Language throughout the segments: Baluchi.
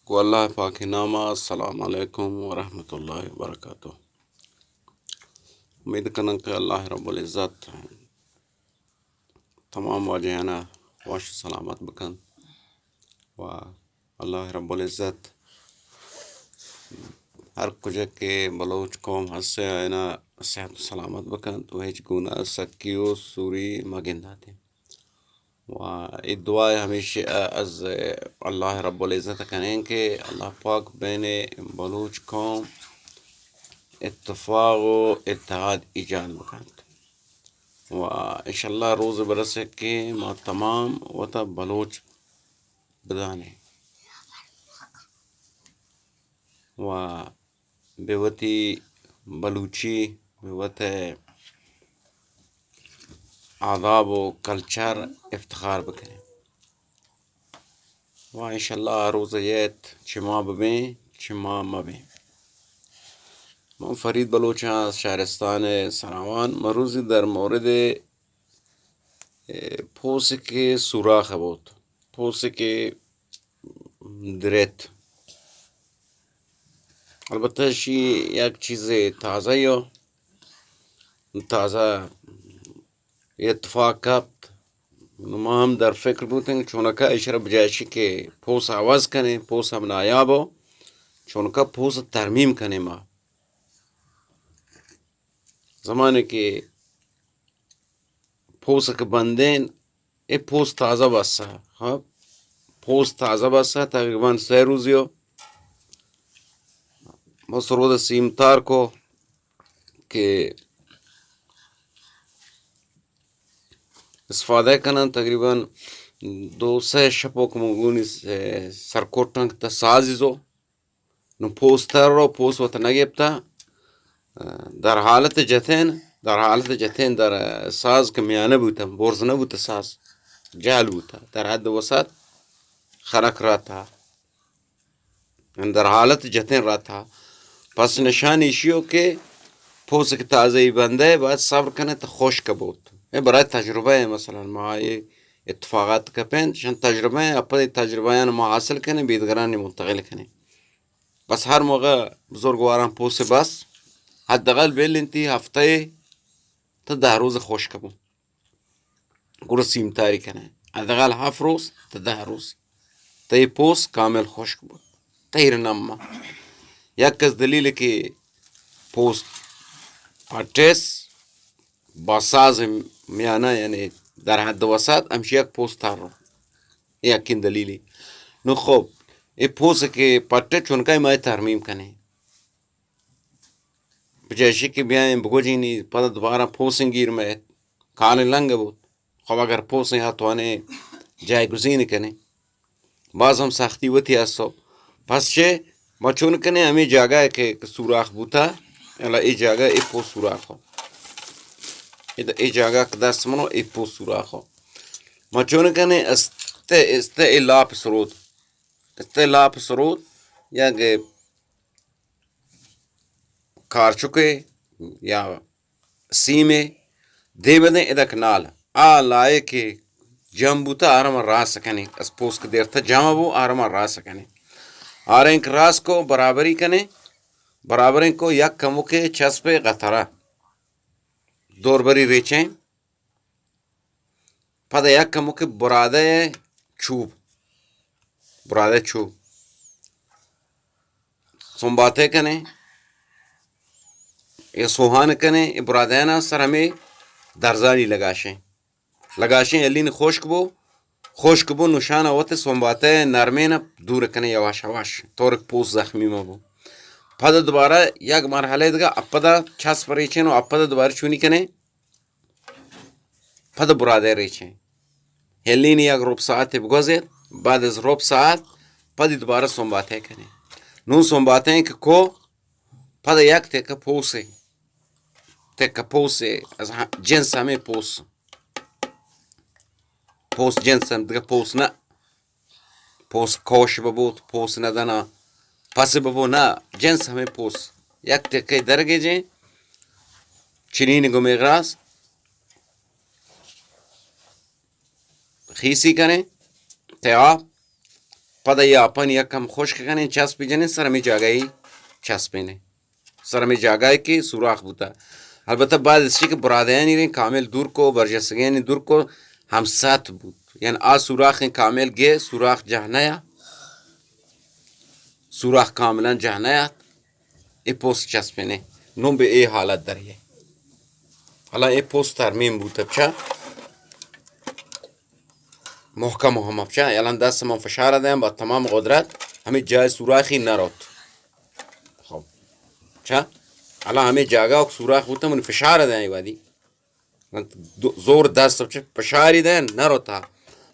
گوں اللہ پاک ءِ نام ءَ، السلام علیکم ورحمۃ اللہ وبرکاتہ۔ امید کناں کہ اللہ رب العزت تمام واجہانا وش سلامت بکنت و اللہ رب العزت ہر کجا کہ بلوچ قوم ہستے آیانا صحت و سلامت بکنت و ہچ گونہ سکی و سوری مگنداتے۔ و اے دعا ہمیش از اللہ رب العزت کنیں کہ اللہ پاک بین بلوچ قوم اتفاق و اتحاد ایجاد بکنت۔ و انشاءاللہ روز برسے کہ ما تمام وتا بلوچ بدانیں و بہ وتی بلوچی، بہ وت آداب و کلچر افتخار بکنیں۔ و انشاءاللہ آ روز یت چہ ما ببیں، چہ ما مبیں۔ من فرید بلوچاں از شہرستان سراوان۔ مروزی در مورد، اے، پوسک سوراخ بوت، پوسک درت۔ البتہ اشی یک چیز تازہ یو، تازہ اتفاق کپت۔ نو ما ہم در فکر بوتیں کہ چونکا اشرا بجائے اشی کہ پوس عوض کنیں، پوس ہم نایاب ہو، چونکا پوس ترمیم کنیں ما۔ زمانے کہ پوس کہ بندیں، اے پوست تازہ بسا، ہاں، پوست تازہ بسا، تقریباً سہ روزی ہو۔ ما سرود سیمتار کو کہ استفادہ کنن، تقریباً دو سہ شپو کہ من گونی س-، سرکوٹاں کہ تا سازی زو۔ نو پوست تر رو، پوست وت نہ گپتا۔ در حالت جتین، در حالت جتین در ساز کہ میانہ بوتا، برز نہ بوتا ساز، جہل بوتا۔ در حد وسعت خرک راتا۔ در حالت جتین راتا۔ پس نشان ایشیو کہ پوست کہ تازہ ای بندے، باید صبر کنے تا خشک بوت۔ اے برای تجربہ ہے، مثلاً ما اے اتفاقات کپین، شن تجربہ ہیں، اپا اے تجربہ ہیں ما حاصل کنے، بیدگرانی منتقل کنے۔ بس ہر موقع بزرگواراں پوس بس، حداقل بل انتی ہفتہ تا دہ روز خشک بو۔ گڑا سیمتاری کنے۔ حداقل ہفت روز تا دہ روز۔ تا اے پوس کامل خشک بو۔ تیر نما۔ یک از دلیل کہ پوس پٹس با ساز میانہ، یعنی در حد وسعت ہمشی یک پوس تر رو۔ اے یکین دلیلی۔ نو خب، اے پوس کہ پٹے چونکا ما ترمیم کنے۔ بجائے اشی کہ بیائیں بگوجینی، پدا دوبارہ پوسیں گیر مئیت، کال لنگ بوت۔ خب اگر پوسیں ہا توانے جائے گزین کنے، باز ہم سختی وتی اسو۔ پس چے ما چون کنے ہمیں جاگہ کہ، کہ سوراخ بوتا، الا اے جاگہ اے پوس سوراخ ہو۔ اے د-، اے جاگہ کہ دست منو اے پوس سوراخ ہو۔ ما چون کنے استے، استے اے لاپ سرود۔ استے لاپ سرود یا کہ کارچکے یا سیمے دیم دیں ادک نال۔ آ لائے کہ جم بوتا آرم راس کنے۔ اس پوس کہ دیرتا جمع بو آرم راس کنے۔ آرنک راس کو برابری کنے۔ برابریں کو یک کموکے چسپے قطرہ دوربری ریچیں۔ پدا یک کموکے برادہ چوب، برادہ چوب سنباتے کنے، یا سوہان کنے، اے برادیانا سر ہمے درزانی لگاشیں۔ لگاشیں، الین خشک بو، خشک بو، نشان وت سنباتے نرمین دور کنے یواش یواش، طور کہ پوست زخمی مہ بو۔ پدا دوبارہ یک مرحلہ دگہ اپدا چسپ ریچیں و اپدا دوبارہ چونی کنے، پدا برادے ریچیں۔ ہلینی یک رب ساعتے بگوزیت، بعد از رب ساعت پدی دوبارہ سنباتے کنے۔ نون سنباتے کہ کو پدا یک تکہ پوسے، تکہ پوسے، از ہ-، جنس ہمیں پوس۔ پوس جنس ہم دگہ پوس نہ۔ پوس کوش ببوت، پوس نہ دنا، پس ببو نہ، جنس ہمیں پوس۔ یک تکہ درگیجیں، چنین گمے گراس، خیسی کنیں، تیاب، پدا اے آپانی یک ہم خشک کنیں، چسپ جنیں، سر ہمے جاگہ ای چسپینیں۔ سر ہمے جاگہ ای کہ سوراخ بوتا۔ البتہ بعد اشی کہ برادیانی ریں کامل دور کو، برجستگیانی دور کو، ہم سات بوت۔ یعنی آ سوراخیں کامل گے، سوراخ جہ نیا، سوراخ کاملاً جہ نیا۔ اے پوست چسپینے۔ نوں بہ اے حالت در یے۔ حالا اے پوست ترمیم بوت، اچھا۔ محکم و ہم، اچھا۔ الان دست من فشار دیں، با تمام قدرت ہمے جای سوراخی نہ روت۔ خب۔ اچھا۔ الان ہمے جاگہ سوراخ بوت، من فشار دیں اے وادی۔ دو-، زور دست چہ پشاری دئے، نہ روتا۔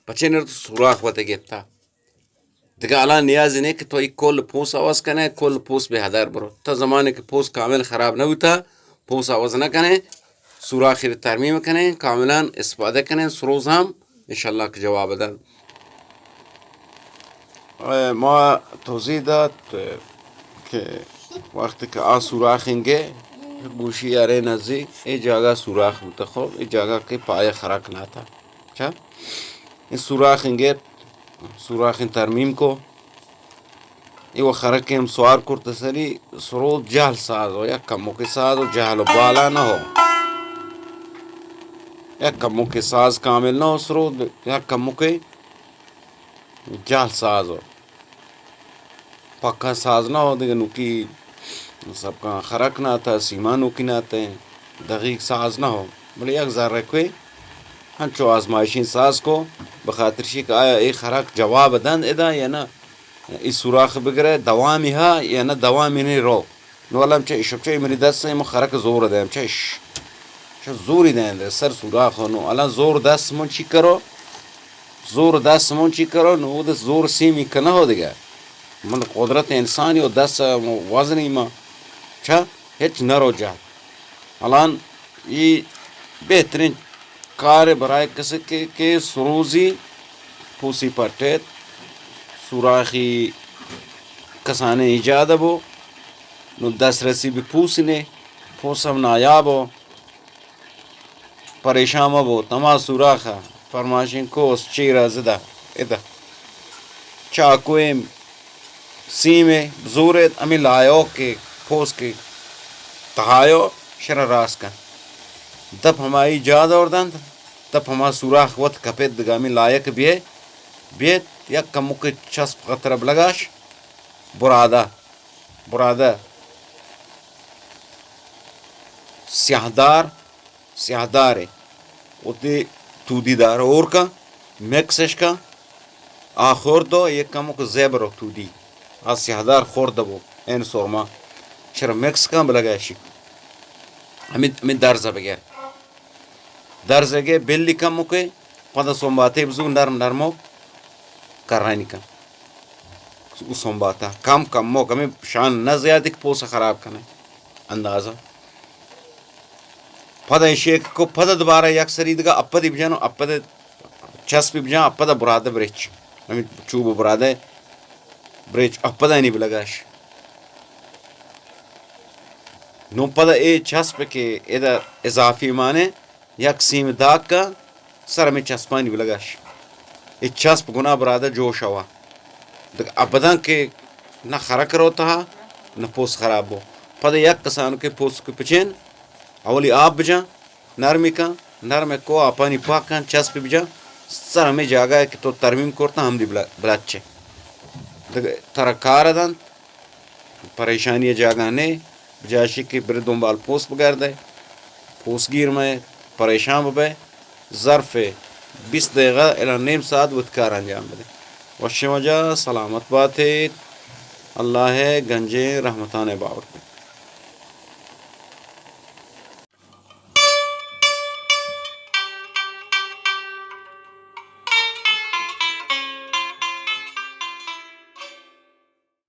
پچے نہ روت، سوراخ وت گپتا۔ دگہ الان نیازی نہ کہ تو اے کل پوس عوض کنے، کل پوس بہ ہدر برو۔ تا زمانے کہ پوس کامل خراب نہ بوتا، پوس عوض نہ کنے، سوراخی ترمیم کنے، کاملاً استفادہ کنے، سروز ہم انشاءاللہ کہ جواب دن۔ اے، ما توضیح دات کہ وقتی کہ آ سوراخیں گے، گوشی ارے نزی، اے جاگہ سوراخ بوتا، خب، اے جاگہ کہ پایہ خرک ناتا۔ چا؟ اے سوراخیں گے، سوراخیں ترمیم کو، اے و خرکیں ہم سوار کرت سری، سرود جہل ساز ہو، یک کموکے ساز ہو، جہل و بالا نہ ہو۔ یک کموکے ساز کامل نہ ہو، سرود یک کموکے جہل ساز ہو۔ پکا ساز نہ ہو، دگہ نوکی سبکاں خرک نہ آتا، سیما نوکی نہ آتے، دقیق ساز نہ ہو۔ بلے یک ذرہ کوئی ہنچو آزمائشی ساز کو، بخاطر شی کہ آیا اے خرک جواب دند ادا یا نہ، اے سوراخ بگرے دوامی ہا یا نہ دوامی نہیں رو۔ نو الان چہ اش، چہ امری دست ایں، من خرک زور دیم، چہ اش۔ چہ زوری دیں دے، سر سوراخ نو الان زور دست من چی کرو؟ زور دست من چی کرو؟ نو دے زور سیمی کنہ ہو دگہ۔ من قدرت انسانی و دست وزنی ما چہ ہچ نرو جا۔ الان ای بہترین کار برای کسی کہ، کہ سروزی پوسی پٹیت، سوراخی کسانیں ایجاد بو، نو دسترسی بہ پوس نے، پوس ہم نایاب ہو، پریشان مہ بو، تما سوراخ ء فرمائشیں کوس چیر ء زدہ ادہ چاکویں سیم ء زور ات، ہمے لایوک کہ پوس کہ تہایو شر ء راست کن۔ دپ ہمائی جا دور دنت، دپ ہما سوراخ وت کپت، دگہ ہمے لایک بیئے، بیت یک کمکے چسپ خطرہ بلگاش، برادہ، برادہ، سیاہدار، سیاہدارے، وتی تودی دار ہور کن، مکسش کن، آ خوردو یک کمک زیبر و تودی، آ سیاہدار خورد بو، این سورما، چرا مکس کن بلگا اشی، ہمیں، ہمیں درز بگر، درز گے بلی کمکے، پدا سنباتے بزو نرم نرمو کرانی کن۔ او سنباتا کم کم مو کمی شان نہ زیادی کہ پوسا خراب کنے اندازہ۔ پدا ایشی کہ کو پدا دوبارہ یک سری دگہ اپدی بجنو، اپدے چسپی بجن، اپدا برادہ برچ۔ ہمیں چوب برادہ برچ، اپدا نی بلگاش۔ نو پدا اے چسپ کہ ادا اضافی مانے، یک سیم داگ کن، سر ہمے چسپانی بلگش۔ اے چسپ گناہ برادہ جوش ہوا۔ دگہ ابداں کہ نہ خرک روتہا، نہ پوست خراب بو۔ پدا یک کسانکے پوست کہ پچین، اولی آپ بجن، نرمی کن، نرم کو آپانی پاک کن، چسپ بجن، سر ہمے جاگہ کہ تو ترمیم کرتا ہمدی بلا-، بلچے۔ دگہ ترا کار دنت، پریشانی ء جاگہ نے، بجائے اشی کہ برے دنبال پوست بگردے، پوست گیر مئے، پریشان ببئے، ظرف بیست دقیقہ الی نیم ساعت وت کار انجام بدے۔ وشیں واجہ، سلامت باتیت، اللہ ء گنجیں رحمتان ء باور کن۔